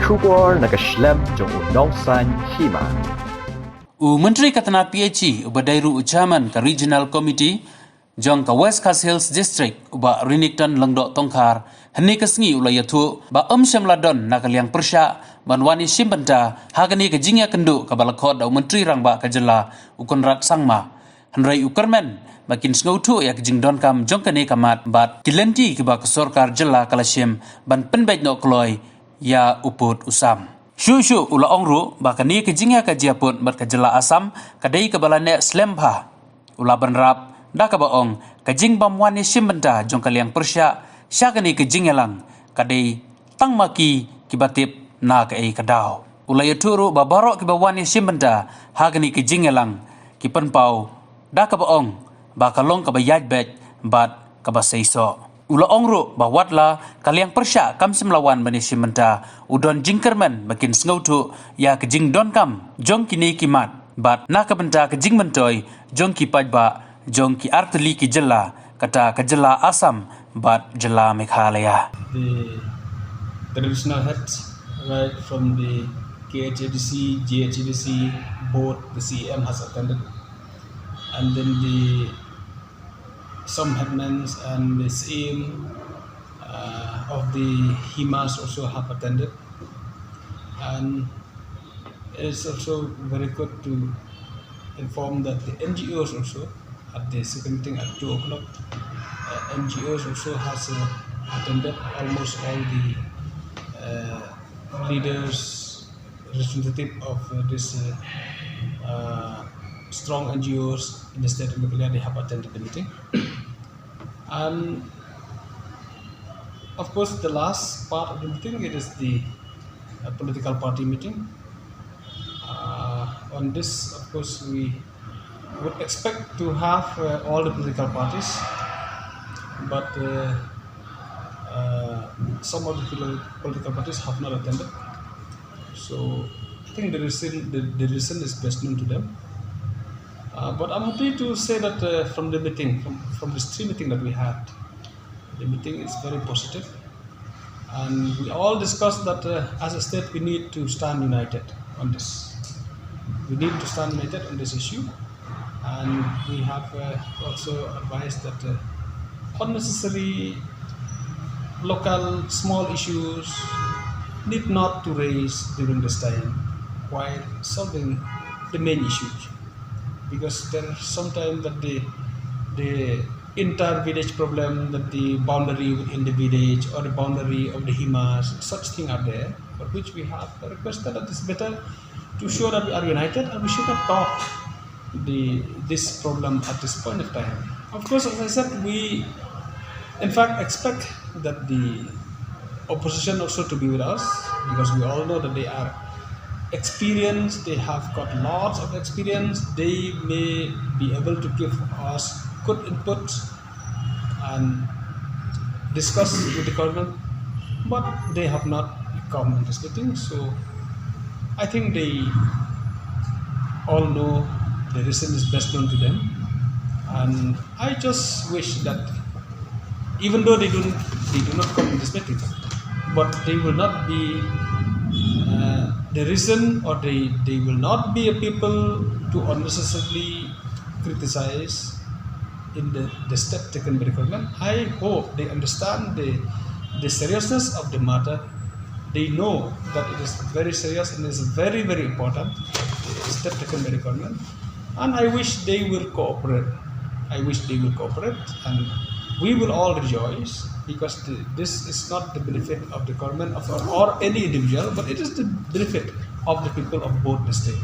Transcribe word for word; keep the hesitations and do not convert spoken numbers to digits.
Khubor na ka shlem jong u nongsan hima. U Myntri ka tnat P H E uba dei ruh u Chairman ka Regional Committee jong ka West Khasi Hills District, u Bah Renikton Lyngdoh Tongkhar, hynne ka sngi u la ïathuh ba ym shym la don na ka liang pyrshah ban wan ïashim bynta ha kane ka jingïakynduh kaba la khot da u Myntri Rangbah ka jylla, u Conrad Sangma. Hynrei u kyrmen ba kin sngewthuh ïa ka jingdonkam jong kane ka mat bad ki lynti kiba ka sorkar jylla ka la shim ban pynbeit noh kloi ïa u pud u sam. Shuh shuh u la ong ruh ba kane ka jingïakajia pud bad ka jylla Assam ka dei kaba la neh slem bha. U la bynrap da kaba ong ka jingbym wan ïashim bynta jong ka liang pyrshah sha kane ka jingïalang ka dei tang ma ki kiba tip na kaei ka daw. U la ïathuh ruh ba baroh kiba wan ïashim bynta ha kane ka jingïalang ki pynpaw da kaba ong ba ka long kaba ïaid beit bad kaba seisoh. U la ong ruh ba wat la ka liang pyrshah kam shym la wan ban ïashim bynta, u don jingkyrmen ba kin sngewthuh ïa ka jingdonkam jong kine ki mat bad na ka bynta ka jingmyntoi jong ki paidbah jong ki artylli ki jylla, kata ka jylla Assam bad jylla Meghalaya. The traditional heads, right from the K H A D C, G H A D C, both the C E M has attended, and then the some headmen and the C E M uh, of the Himas also have attended, and it's also very good to inform that the N G Os also at the second meeting at two o'clock, uh, N G Os also has uh, attended. Almost all the uh, leaders, representative of uh, this uh, uh, strong N G Os in the state of Meghalaya, they have attended the meeting. And of course, the last part of the meeting, it is the uh, political party meeting. Uh, on this, of course, we would expect to have uh, all the political parties, but uh, uh, some of the poli- political parties have not attended. So I think the reason, the, the reason is best known to them. Uh, but I'm happy to say that uh, from the meeting, from, from this three meeting that we had, the meeting is very positive. And we all discussed that uh, as a state, we need to stand united on this. We need to stand united on this issue. And we have uh, also advised that uh, unnecessary local small issues need not to raise during this time while solving the main issues. Because there are sometimes that the, the inter-village problem, that the boundary within the village or the boundary of the Himas, such things are there, for which we have requested that it's better to show that we are united and we should not talk the, this problem at this point of time. Of course, as I said, we in fact expect that the opposition also to be with us, because we all know that they are experienced, they have got lots of experience, they may be able to give us good input and discuss with the government, but they have not come in this meeting. So I think they all know the reason is best known to them, and I just wish that even though they don't, they do not come in this meeting, but they will not be uh, the reason, or they, they will not be a people to unnecessarily criticize in the, the step taken by the government. I hope they understand the, the seriousness of the matter. They know that it is very serious and is very, very important, the step taken by the government. And I wish they will cooperate. I wish they will cooperate, and we will all rejoice, because the, this is not the benefit of the government of, or any individual, but it is the benefit of the people of both the state.